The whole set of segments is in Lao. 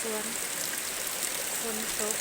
ສວນ ຝົນຕົກ.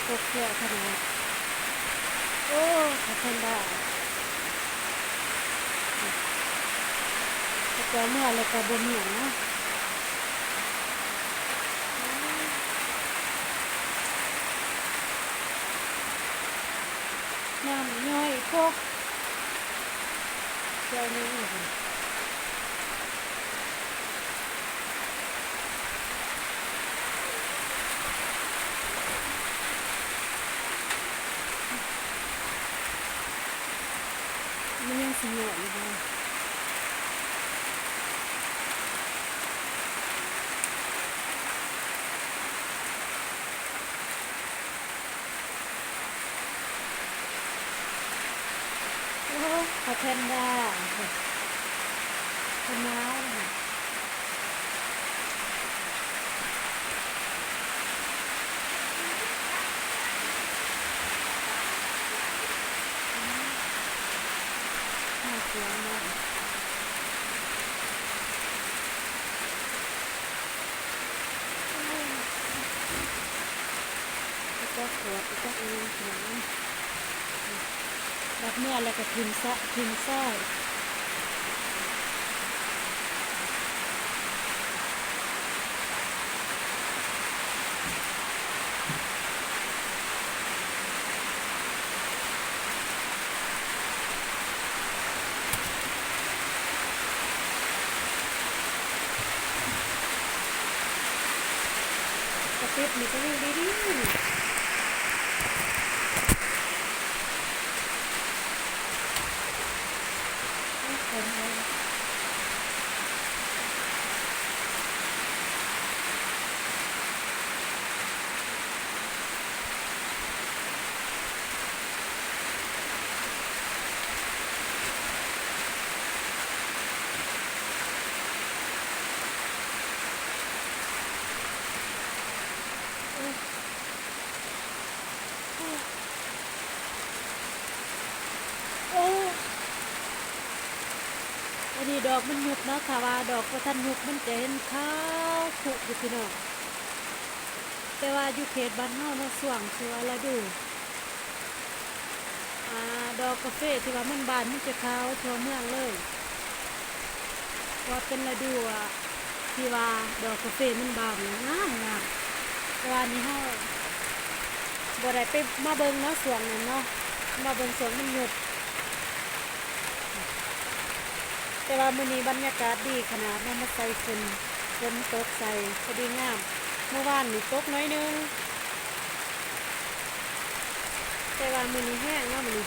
ຕົກເຍອະຂະໜາດ. ໂອ້ ຂອບຄຸນດາ ແຕ່ເມື່ອແລ້ວກໍບໍ່ມ້ຽນເນາະ. ນ້ຳຍ້ອຍໂພກ ແຖວນີ້ພຸ້ນ. ມັນຍັງຊິຍ້ອຍຢູ່ບໍ່? ໂອ້ ພະແພນດ້າ ເພິ່ນໜາວນະ. ໜ້າກວນເນາະ. ໄປຈັກຂວດ ໄປຈັກອີ່ຫຍັງ ພີ່ນ້ອງເອີຍ. ບັດເມື່ອແລ້ວກໍຖິ້ມຊະ ຖິ້ມຊະ. ກະຕິບນີ້ກໍຍັງດີໆ. ໂອ້ ອັນນີ້ດອກມັນຍຸບເນາະ, ຖ້າວ່າດອກບໍ່ທັນຍຸບມັນຈະເຫັນຂາວຄຸຢູ່ ພີ່ນ້ອງ. ແຕ່ວ່າຢູ່ເຂດບ້ານເຮົາເນາະ ຊ່ວງທີ່ວ່າລະດູ ອ່າ ດອກກາເຟທີ່ວ່າມັນບານ ມັນຈະຂາວທົ່ວເມືອງເລີຍ. ວ່າເປັນລະດູ ອ່າ ທີ່ວ່າດອກກາເຟມັນບານນະ ງາມໆ. ແຕ່ວ່ານີ້ເຮົາບໍ່ໄດ້ໄປມາເບິ່ງເນາະ ຊ່ວງນັ້ນເນາະ, ມາເບິ່ງຊ່ວງມັນຍຸບ. ແຕ່ວ່າມື້ນີ້ບັນຍາກາດດີຂະໜາດເນາະ, ມາໃສ່ຝຸ່ນ ຝົນຕົກໃສ່ ພໍດີງາມ. ມື້ວານນີ້ຕົກໜ້ອຍໜຶ່ງ ແຕ່ວ່າມື້ນີ້ແຮງເນາະ, ມື້ນີ້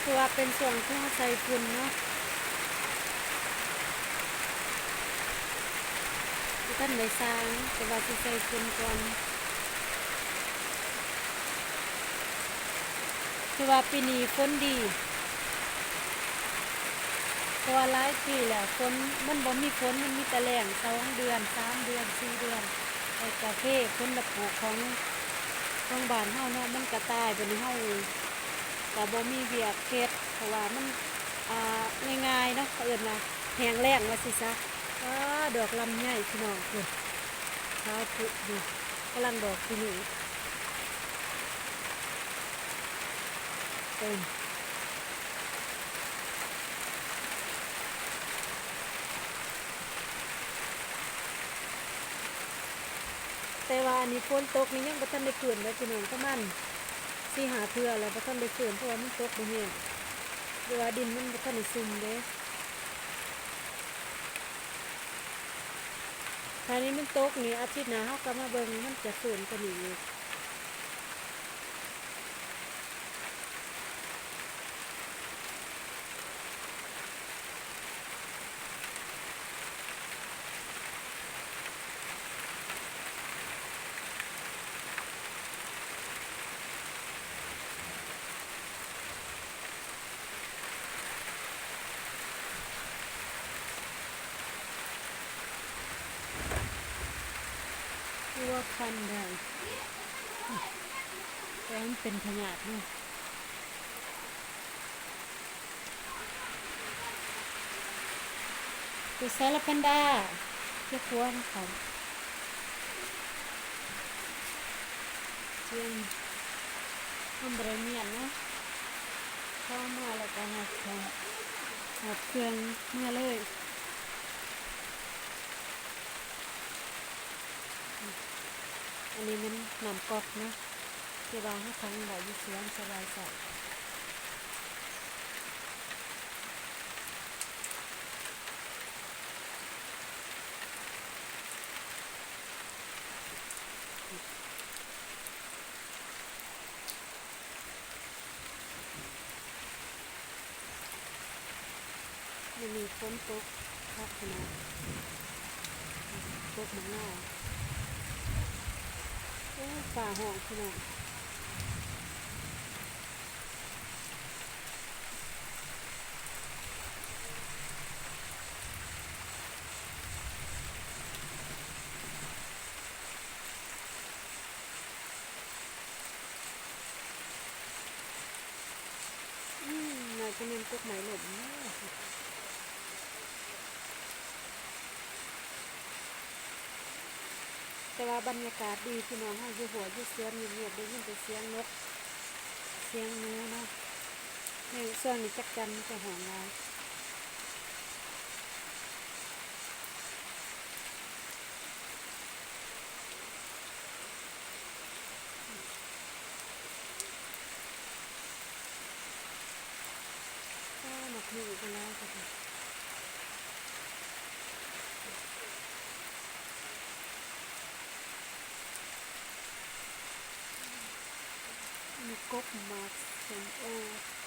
ຄືວ່າເປັນຊ່ວງທີ່ເຮົາໃສ່ຝຸ່ນເນາະ, ບໍ່ທັນໄດ້ສ້າງ ແຕ່ວ່າຊິໃສ່ຝຸ່ນກ່ອນ. ຄືວ່າປີນີ້ຝົນດີ ເພາະວ່າຫຼາຍປີແລ້ວຝົນມັນບໍ່ມີຝົນ, ມັນມີແຕ່ແລ້ງສອງເດືອນ ສາມເດືອນ ສີ່ເດືອນ. ໄອ້ກາເຟຜົນລະປູກຂອງ ຂອງບ້ານເຮົາເນາະ ມັນກະຕາຍ. ບັດນີ້ເຮົາກະບໍ່ມີວຽກເຮັດ ເພາະວ່າມັນ ອ່າ ງ່າຍໆເນາະ ເຂົາເອີ້ນວ່າແຫ້ງແລ້ງວ່າຊີ້ຊະ. ອ້າ ດອກລຳໄຍພີ່ນ້ອງ ພຸ້ນ ຂາວພຸຢູ່ ກຳລັງດອກປີນີ້. ເອີ ແຕ່ວ່າອັນນີ້ຝົນຕົກນີ້ຍັງບໍ່ທັນໄດ້ຟື້ນເດ້ພີ່ນ້ອງ ປະມານສີ່ຫ້າເທື່ອແລ້ວ ບໍ່ທັນໄດ້ຟື້ນ ເພາະວ່າມັນຕົກບໍ່ແຮງ ຫຼືວ່າດິນມັນບໍ່ທັນໄດ້ຊຸ່ມເດ້. ຖ້ານີ້ມັນຕົກນີ້ ອາທິດໜ້າເຮົາກໍມາເບິ່ງ ມັນຈະຟື້ນກວ່ານີ້ອີກ. ຫຼືວ່າຄັນໄດ້ ແຕ່ມັນເປັນພະຍາດເນາະ. ໄປໃສລະແພນດ້າ? ຢ່າກົວນະເຂົາ. ຈຽງ ມັນບໍ່ໄດ້ມຽນເນາະ ເຂົ້າມາແລ້ວກໍຫອບເຄື່ອງ ຫອບເຄື່ອງເມືອເລີຍ. ອັນນີ້ແມ່ນນ້ຳກັອກເນາະ ທີ່ວ່າເຮົາຂັງໄວ້ຢູ່ສວນສະບາຍໃຈ. ມື້ນີ້ຝົນຕົກຄັກຂະໜາດ ຕົກໝາກນາວ. ໂອ້ ຟ້າຮ້ອງພີ່ນ້ອງ. ອືມ ໜ້າຈະແມ່ນກົກໄມ້ລົ້ມເນາະ ແຕ່ວ່າບັນຍາກາດດີພີ່ນ້ອງເຮົາ ຢູ່ຮົ້ວຢູ່ສວນງຽບໆ ໄດ້ຍິນແຕ່ສຽງນົກ ສຽງໜູເນາະ. ໃນຊ່ວງນີ້ຈັກຈັ່ນມັນຈະຮ້ອງຫຼາຍ. ອ້າ ໝາກຫຸ່ງກໍຫຼາຍຄັກເດ. ມີກົກໝາກສົ້ມໂອ.